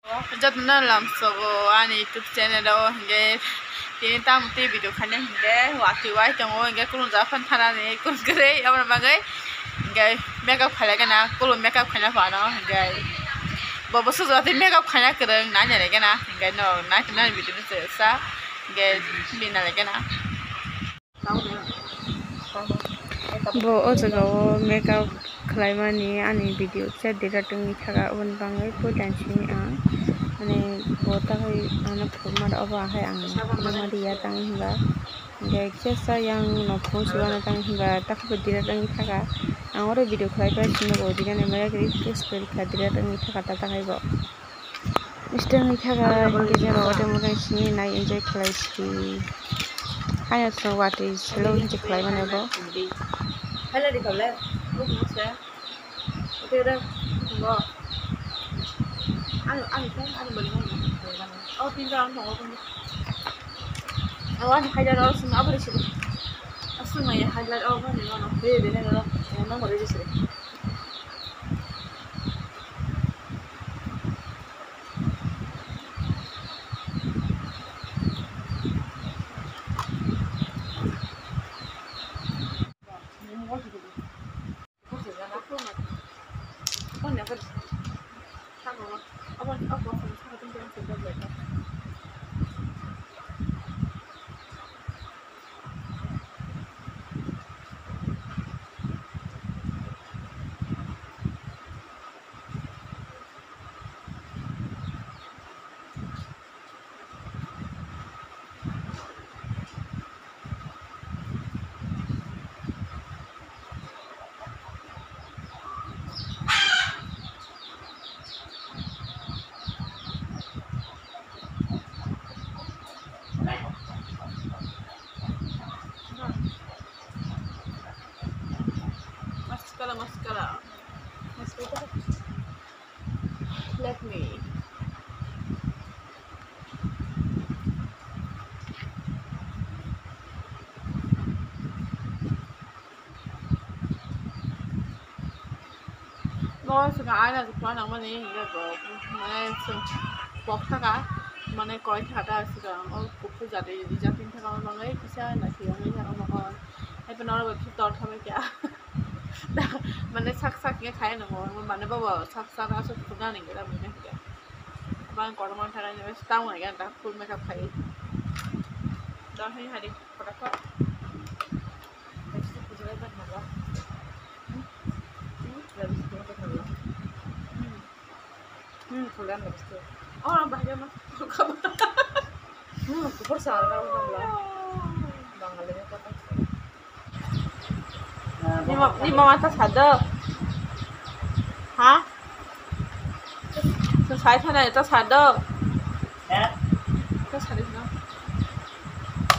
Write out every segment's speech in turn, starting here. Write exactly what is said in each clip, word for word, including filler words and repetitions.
Jotono lamsogo ani YouTube channel o, hingke tini tamo tei video khaina hingke watwi wai tongo, hingke kulungjak phano thanani kulugwrwi, aboni bagwi hingke makeup khailai gana, kulum makeup khaina phano hingke bo bwswk jora tei makeup khaina kwrwng nai nai gana, hingke no nai tongnani video no se sa hingke bini nai gana. Bo o jaga o makeup khlaimani ani video kisa delete wngwi thaka, aboni bagwi poitan simi ang, mane, bo takhai ano phunukma rw, obo hai ang phunukma rw ya tang hinba, hingke kisa yang no phunuk chuba na tang hinba, takhai bo delete wngwi thaka. Ang oro video khlai pai simi bo delete wngwi thaka, ta takhai bo. Mister wngwi thaka, hingke je rogo tei moto simi nai enjoy khlai si. Haino chwng watwi selo hinse khlai mano bo. Hello, di kole. Oke, udah. Bo. Anu, anu, kan, anu, balik mana? Oh, tinggal anu, oh, kan. Oh, anu, hajar, oh, semua apa di sini? Asli mah ya, hajar, oh, kan, di mana? Beda, beda, beda. Yang nomor di sini. Mascara, mascara. Mascara. Let me. Bo swkang aina se phano nangmani hingke bo mane chwng pok saka mane koi saka ta swkang o kuphur jati rijak tin saka o bagwi kisa naisik wngwi saka o bagwi hai phano oro bo tor thabai kha mane sak sak khe khai nang o mane bobo sak sak aswk phunuknani hingke ta buino hingke bang kotorma thara hingke tamo hingke ta full makeup khai. Dal hai hari. Lipstick kuchuk ekbar nangla. Hmm? Lipstick ekbar nangla. Hmm. Hmm, kulan lipstick. Oh, ang bahaya mas. Hmm, kupur sal ka udah lah. Bangal ini kata. Ni ma, ni mama ta sado. Ha? Chwng sai thana ta sado. He? Ta sadi no.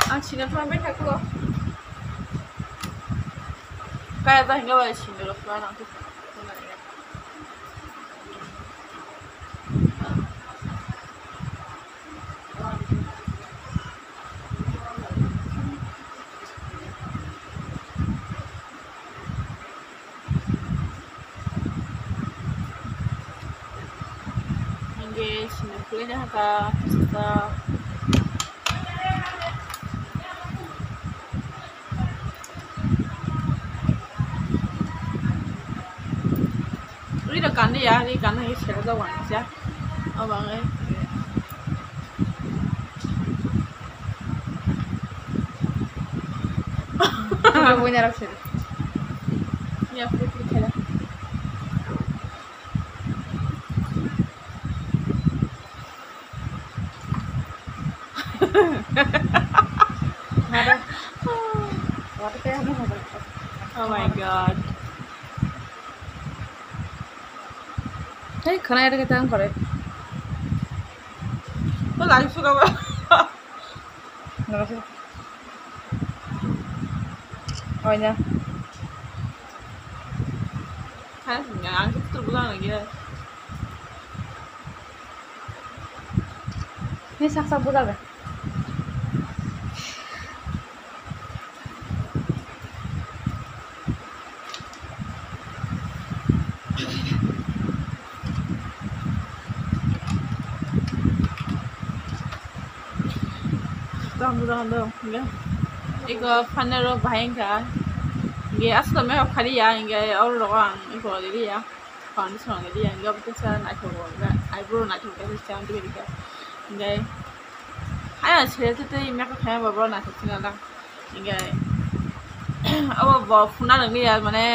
Ang sini phan bai thaklo. Kaya ta hinga bai sini lo phan ang. Hingke sini kulaina haka saka. Ri da kandi ya, ri kandi ya, sera da wani ja. Abang eh. Wina rak sini. Ya, free free kaya. Nada. Wata kaya mo hoda. Oh my God. Hey, khana ere kita ang kore. To lagi suka ba. Nada sih. Oh, ini. Khana sih, ang itu terbuka lagi ya. Ini sak sak buka be. Tamo tamo do, hingke iko phanero bahai wngkha, hingke aswk makeup khaliya, hingke oro rogo ang iko riliya, foundation riliya, hingke obo teisa naithok, eyebrow naithok khe se chang twi rikha, hingke ayang sere twi twi makeup khaima bo naithok se nang, hingke obo bo phunukna nangya mane.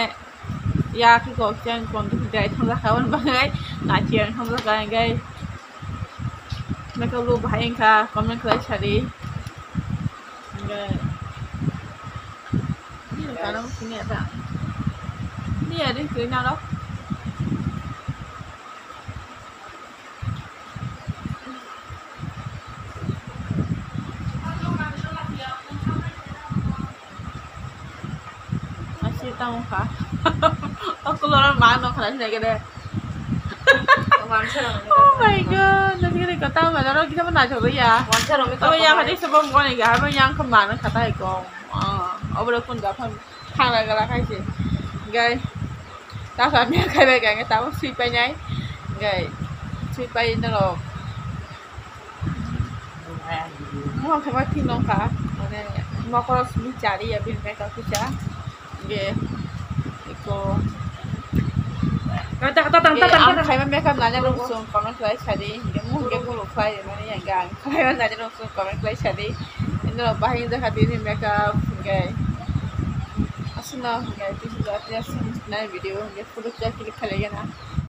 Ya khe kok chang kon tu dai thang jaka wan bangai na chiang thang jaka engai. Makeup look bahai wngkha comment khlai sadi. Engai. Ni kana mo sini ada. Ni ada kri na lo. Asi tamo kha. O kulora ma no khana sinai kede. Oh my god, nasi kede kata ma daro kita mana coba ya. Oh ya, hadi sebab gua nih, gak apa yang kemana kata iko. Oh, obro kun gak paham. Thangna gala khai se. Hingke ta sa miya khai bai kha, hingke tabuk sui painai. Hingke sui pai norok. Mohor khe ma thik nong kha. Mane mokoro simi chari ya bini bai kha kisa. Hingke eko. Ang khaima makeup nanya rok song comment khlai sadi. Hingke mung hingke bulu khlai mani yang gang. Khlai nanya rok song comment khlai sadi. Indo bahai wngkha bini makeup hingke. Aswkno hingke bisi jati aswk nai video hingke photo kisa click khlai gana.